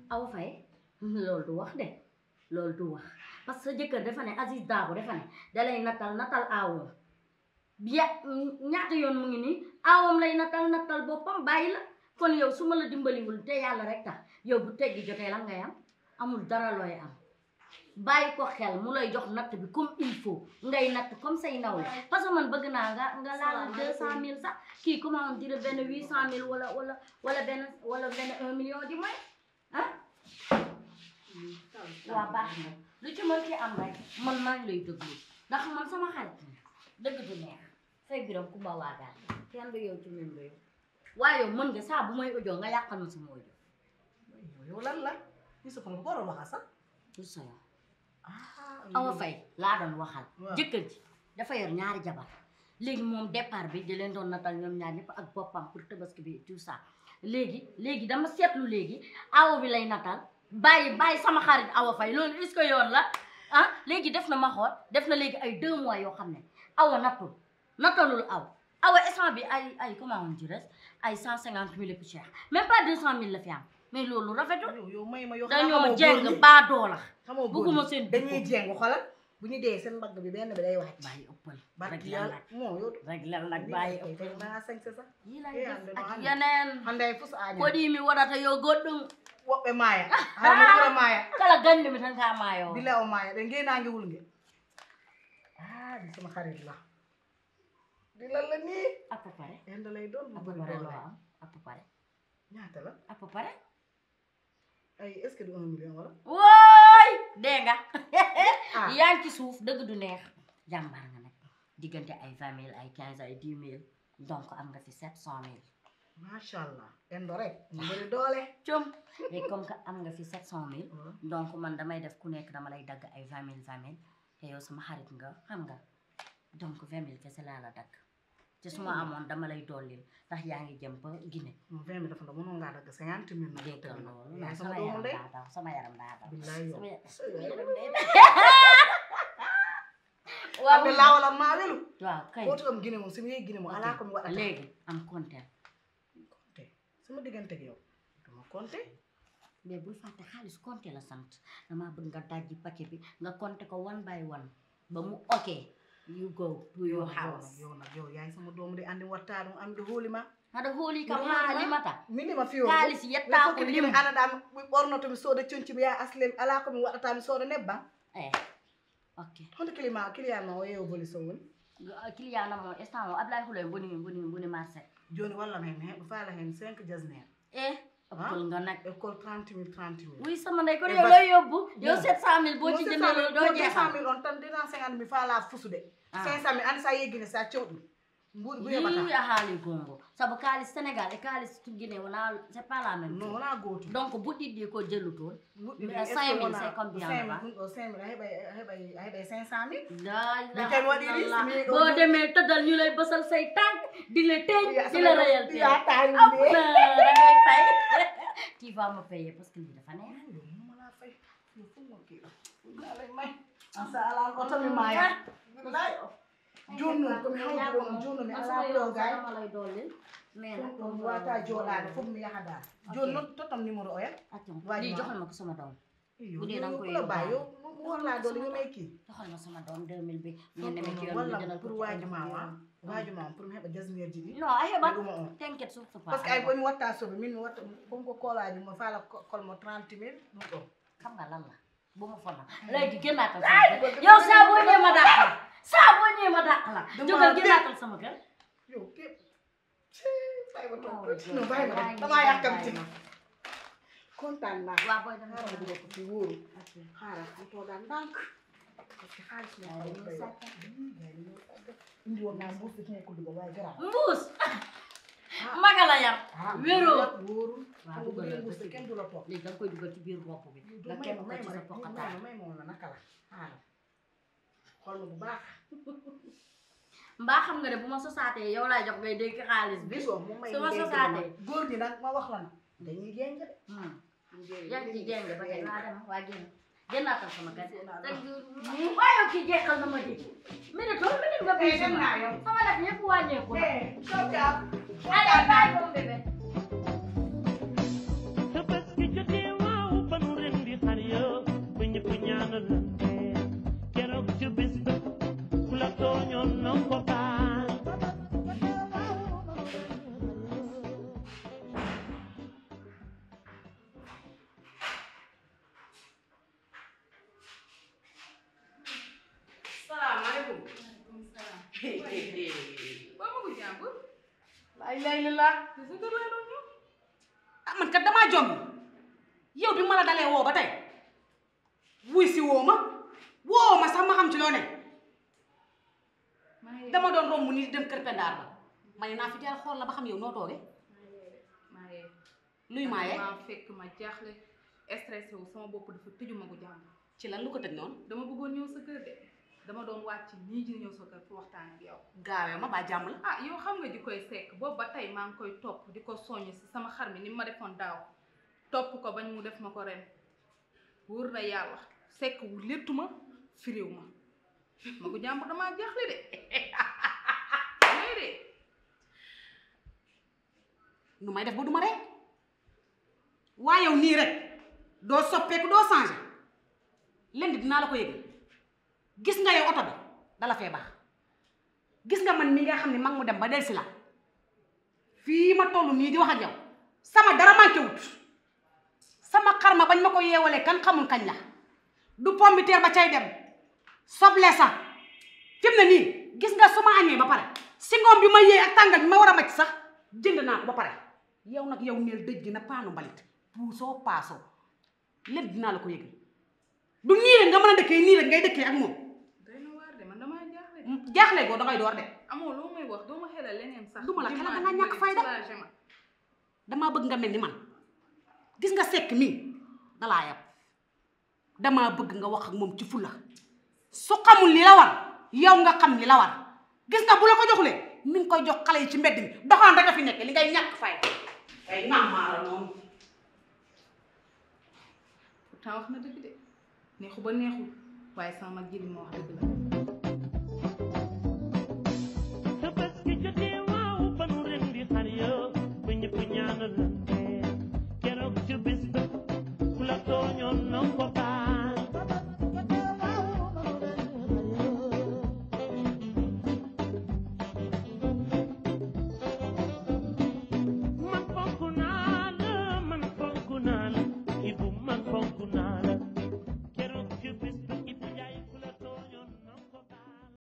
Awa Faye loolu du wax de loolu du wax parce que sa jëkkër dafa ne Aziz Dabo dafa ne dalay natal aawam ya ñaata yoon mu ngi nii aawam lay natal boppam bàyyi la kon yow su ma la dimbaliwul te yàlla rek tax yow bu teggi jotee lan ngay am amul dara looy am bàyyi ko xel mu lay jox natt bi comme il faut ngay natt comme say nawle parce que man bëgg naa nga laal 200 000 sax kii comment on dirait benn 800 000 wala benn 1 million di may ah waa baax na lu ci mën ci am rek man maa ngi lay déglu ndax man sama xarit dëgg du neex say biram ku ma waagaat kenn du yow ci ñun la yow waaye yow mën nga saa bu may audio nga yàqal ma sama audio yow lan la ñu sa ko ko doon waxal sax lu sa yow Awa Faye laa doon waxal jëkkër ji dafa yor ñaari jabar léegi moom départ bi di leen doon natal ñoom ñaar ñëpp ak boppam pour tabaski bi tout ça léegi dama seetlu léegi awa bi lay natal bàyyi sama xarit Awa Faye loolu est-ce que yoon la ah léegi def na ma xool def na léegi ay 2 mois yoo xam ne awa natalul awa instant bi ay comment on dirait ay 150 000 et plus cher même pas 200 000 la fi am mais loolu rafetul yow may ma yow dañoo jeng baa doola bugguma seen dañuy jeng xolal bu ñu dee seen mbagg bi benn bi day wax bàyyi ëppal rek yàlla moo yow rek la nag bàyyi ëppal maa sañ sa sax yi lay def ak yeneen hande fus aña kodi mi waɗata yo goɗɗum woɓɓe maaya haɗa maaya kala gandi mi tan ka maayo bila o maaya ɗe ngenange wulnge di sama xarit la di lan la nii à peu près enda lay doon à peu près loo am à peu près ñaata la à peu près ay est-ce que du 1 million wala wooy dégg nga yaa ngi ci suuf dëgg du neex jàmbaar nga nag diggante ay 20 000 ay 15 ay 10 000 donc am nga fi 700 000 macha allah endo rek mu bëri doole com léegi comme que am nga fi 700 000 donc man damay def ku nekk dama lay dagg ay 20 000 te yow sama xarit nga xam nga donc 20 000 kese laa la dagg te su ma amoon dama lay dollil ndax yaa ngi jëm ba Guinée 20 000 dafa ndaw mënoon ngaa dagg 50 000 nag dégg nga loolu yaay sama sama doomu yaram ndey daa daw sama yaram daa daw billaay yow waaw de lawala maa welu waaw kay footu am Guinée moom si mu yee Guinée moom alaa ko mi waɗata léegi am compteur compté sama diggante ak yow dama compté mais bul fàtte xaalis compter la sant damaa bëgg nga dajji paquet bi nga compter ko 1 by 1 ba mu ok you go to your house yow yaay sama doomu de andi wattaɗum andi hoolima haɗa hooli kam haalimata minima fiyo kaalis yetta ko lim anaɗa mi ɓornoto mi sooda coñci mi yaha aslem ala ko mi waɗata mi sooda nebbam ok honde client ma o yeewo boli so woni client namo instant o Ablaye Huloy boni marché joni wallam hen mi heɓa faala hen 5 jasner ëppal nga nag école 30 000 oui sama ndey kon yow looy yóbbu yow 700 000 boo ci jëndee doo jeexal 200 000 on tan 250 000 faala fusude 500 000 andi sa yeggine sa cewɗum mbuɗi bu yeɓata yi a haali gongo sabu kaalis Sénégal e kaalis Guinée wona c'est pas la même non wona gootum donc bu ɗiɗɗi ko jellutoon 5 000 c'est combien là 5 000 a heɓay 500 000 la kay waɗi risque boo demee tëddal ñu lay bësal say tànk di la teeñ di la rayal tee dangay fay tu vas me payer parce que lii dafa neex mënuma laa fay yow fu ma kii laa lay may asa alal oto mi maaya jonnon komi hawdi ɗon jonno mi ala ɗogay dama lay dollil mais nag ɗum wata jooɗade fof mi yaha joni noon totam numéro o en lii joxal ma ko sama doom bu dee danga koy yo ba yo walla dole yo may kii joxal ma sama doom 2000 bi ngeen demee ci yoon bi walla jëndal pour waajuma pour mi heɓa jasneer ji ɗi non a heɓat ɗuma on t'inquiète sur ce pas par ce que ay bomi watta soɓe min mi watta comme ko koolaji mo faala kolmo 30 000 ɗum ɗo xam nga lan la bu ma fonna léegi génnaatal sama kër yow saa boo ñëwee ma dàq la saa boo ñëwee ma dàq la jógal génnaatal sama kër yow képp bàyyi ma toog non bàyyi ma damaa yàkkamti kontaan naa waaw booy dama xaaral ma dugal ko fi wóoru xaaral mu toogaan ndànk parce que xaalis moo indi woon naa mbuus bi fi nekkul dugal waaye garaaw mbuus maga la yar wéroo wóorul waaw dugal la mbuus bi kenn du la toog léegi da nga koy dugal ci biir bopp bi nga kenn ko ci sa poqataan may moom la naka la xaaral xool ma bu baax mbaa xam nga ne bu ma sosaatee yow laay jox ngay dégg xaalis bi gisoo moom may su ma sosaatee góor ñi nag ma wax la na dañuy jéng de yaa ngi ci jéng ba tey waa dama waa génn génnaatal sama kër waaye kii jeexal na ma di minute nga bii sama nag yëpp wàññeeku na allez bye mon bébé ba ma ko jàmbur. lay la te sa kër laa doon ñëw. ah man kat damaa jomb yow bi ma la dalee woo ba tey wuy si woo ma sax ma xam ci loo ne dama doon romb ni dem kër pendaar ba ma ne naa fi jaar xool la ba xam yow noo tooge luy maaye maa fekk ma jaaxle stressé wu sama bopp dafa tëju ma ko jàmbur. ci lan lu ko tëj noonu dama bëggoon ñëw sa kër de dama doon wàcc nii ji ñëw sa kër pour waxtaan ak yow. gaawee ma ba jàmm la ah yow xam nga ji koy sekk boobu ba tey maa ngi koy topp di ko soññ si sama xar mi ni ma defoon daaw topp ko bañ mu def ma ko ren wóor na yàlla sekk wu léttu ma firiw ma ko jàmbur damaa jaaxle de de nu may def ba duma rek waaye yow nii rek doo soppeeku doo changé len di dinaa la ko yëgal gis nga yow oto bi dala fee baax gis nga man mi nga xam ne mag mu dem ba del si la fii ma toll nii di wax ak yow sama dara manqué wut sama xarma bañ ma ko yeewalee kan xamul kañ la du pombiteer ba cay dem soble sa fi mu ne nii gis nga su ma añee ba pare si ngoom bi ma yee ak tàngal bi ma war a macc sax jënd naa ko ba pare yow nag yow neel dëj gi na paanu mbalit puusoo paasoo lépp dinaa la ko yëgal du nii rek nga mën a dëkkee nii rek ngay dëkkee ak moom doy na waar de man damaa jaaxle jaaxle goo dangay door de amoo loo may wax doo ma xelal leneen sax du ma la xelal dangaa ñàkk fayda damaa bëgg nga mel ni man gis nga sekk mii dalaa yab damaa bëgg nga wax ak moom ci fulla su xamul li la war yow nga xam li la war gis nga bu la ko joxulee mi ngi koy jox xale yi ci mbedd mi doxaan rek a fi nekk li ngay ñàkk fayda ay nàmmaara noonu pourtant wax na dëgg de neexu ba neexul waaye sama mag ji li ma wax dëgg la